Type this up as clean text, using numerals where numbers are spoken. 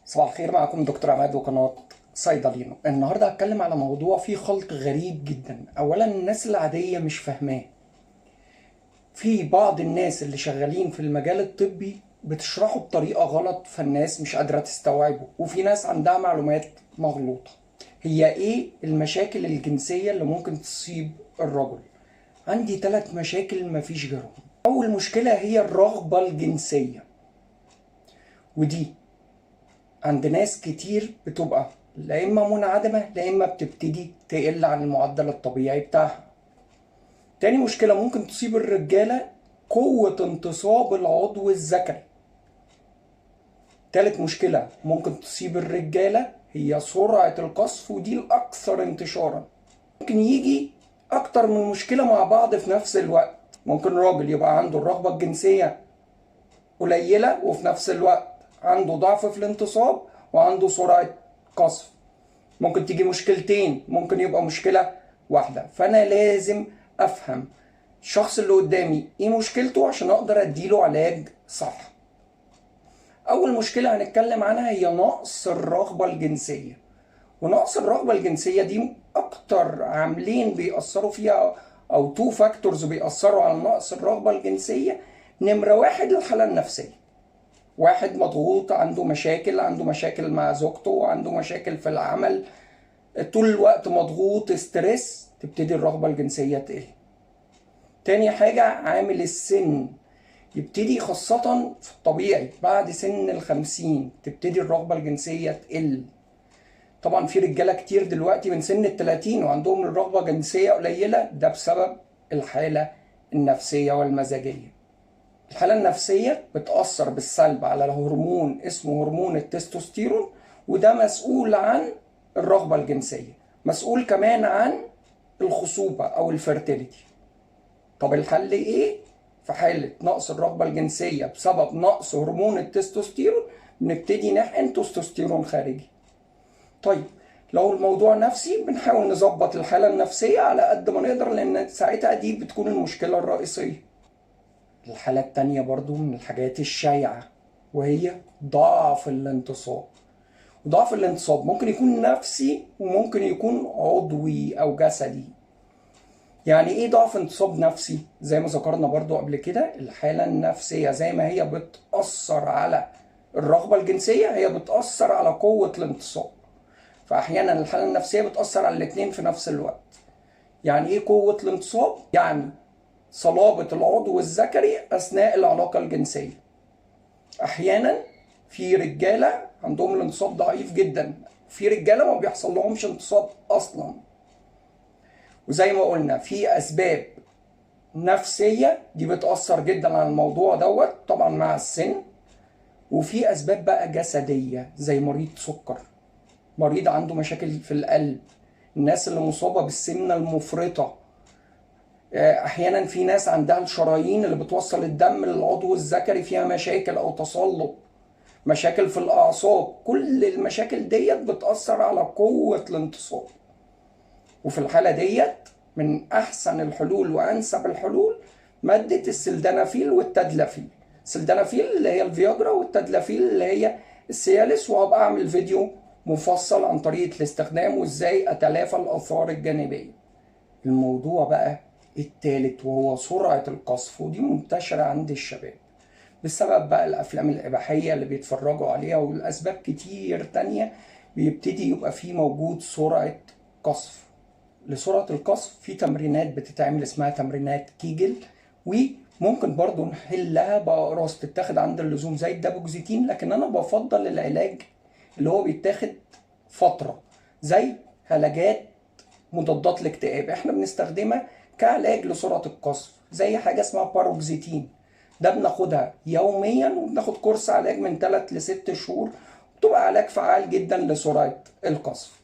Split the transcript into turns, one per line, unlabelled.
صباح الخير، معكم دكتور عماد وقناة صيدلينو. النهاردة هتكلم على موضوع فيه خلط غريب جدا. اولا الناس العادية مش فاهماه. في بعض الناس اللي شغالين في المجال الطبي بتشرحه بطريقة غلط، فالناس مش قادرة تستوعبه، وفي ناس عندها معلومات مغلوطة. هي ايه المشاكل الجنسية اللي ممكن تصيب الرجل؟ عندي 3 مشاكل مفيش غيرهم. اول مشكلة هي الرغبة الجنسية، ودي عند ناس كتير بتبقى لا اما منعدمة لا اما بتبتدي تقل عن المعدل الطبيعي بتاعها. تاني مشكلة ممكن تصيب الرجالة قوة انتصاب العضو الذكري. تالت مشكلة ممكن تصيب الرجالة هي سرعة القذف، ودي الأكثر انتشارا. ممكن يجي أكتر من مشكلة مع بعض في نفس الوقت. ممكن راجل يبقى عنده الرغبة الجنسية قليلة وفي نفس الوقت عنده ضعف في الانتصاب وعنده سرعة قذف. ممكن تيجي مشكلتين، ممكن يبقى مشكلة واحدة. فأنا لازم أفهم الشخص اللي قدامي إيه مشكلته عشان أقدر أديله علاج صح. أول مشكلة هنتكلم عنها هي نقص الرغبة الجنسية. ونقص الرغبة الجنسية دي أكتر عاملين بيأثروا فيها أو 2 factors بيأثروا على نقص الرغبة الجنسية. نمرة 1 الحالة النفسية. واحد مضغوط، عنده مشاكل، عنده مشاكل مع زوجته، عنده مشاكل في العمل، طول الوقت مضغوط، stress، تبتدي الرغبة الجنسية تقل. تاني حاجة عامل السن، يبتدي خاصة في الطبيعي بعد سن 50 تبتدي الرغبة الجنسية تقل. طبعا في رجالة كتير دلوقتي من سن 30 وعندهم الرغبة الجنسية قليلة، ده بسبب الحالة النفسية والمزاجية. الحالة النفسية بتأثر بالسلب على الهرمون اسمه هرمون التستوستيرون، وده مسؤول عن الرغبة الجنسية، مسؤول كمان عن الخصوبة أو ال fertility. طب الحل إيه؟ في حالة نقص الرغبة الجنسية بسبب نقص هرمون التستوستيرون بنبتدي نحقن تستوستيرون خارجي. طيب لو الموضوع نفسي بنحاول نظبط الحالة النفسية على قد ما نقدر، لأن ساعتها دي بتكون المشكلة الرئيسية. الحالة التانية برضو من الحاجات الشائعة وهي ضعف الانتصاب. وضعف الانتصاب ممكن يكون نفسي وممكن يكون عضوي أو جسدي. يعني إيه ضعف انتصاب نفسي؟ زي ما ذكرنا برضو قبل كده، الحالة النفسية زي ما هي بتأثر على الرغبة الجنسية هي بتأثر على قوة الانتصاب. فأحيانا الحالة النفسية بتأثر على الاتنين في نفس الوقت. يعني إيه قوة الانتصاب؟ يعني صلابة العضو الذكري أثناء العلاقة الجنسية. أحيانا في رجالة عندهم الانتصاب ضعيف جدا، في رجالة ما بيحصل لهمش انتصاب أصلا. وزي ما قلنا في أسباب نفسية دي بتأثر جدا على الموضوع دوت طبعا مع السن، وفي أسباب بقى جسدية زي مريض سكر، مريض عنده مشاكل في القلب، الناس اللي مصابة بالسمنة المفرطة، احيانا في ناس عندها الشرايين اللي بتوصل الدم للعضو الذكري فيها مشاكل او تصلب، مشاكل في الاعصاب. كل المشاكل ديت بتاثر على قوة الانتصاب. وفي الحالة ديت من احسن الحلول وانسب الحلول مادة السلدنافيل والتدلافيل. السلدنافيل اللي هي الفياجرا والتدلافيل اللي هي السيالس، وهبقى اعمل فيديو مفصل عن طريقه الاستخدام وازاي اتلافى الاثار الجانبية. الموضوع بقى التالت وهو سرعة القذف، ودي منتشرة عند الشباب بسبب بقى الأفلام الإباحية اللي بيتفرجوا عليها والأسباب كتير تانية. بيبتدي يبقى فيه موجود سرعة قذف. لسرعة القذف في تمرينات بتتعمل اسمها تمرينات كيجل، وممكن برضو نحلها بأقراص تتاخد عند اللزوم زي الدابوكزيتين، لكن أنا بفضل العلاج اللي هو بيتاخد فترة زي علاجات مضادات الاكتئاب احنا بنستخدمها كعلاج لسرعة القذف، زي حاجة اسمها باروكزيتين، ده بناخدها يوميا وبناخد كورس علاج من 3 ل 6 شهور، بتبقى علاج فعال جدا لسرعة القذف.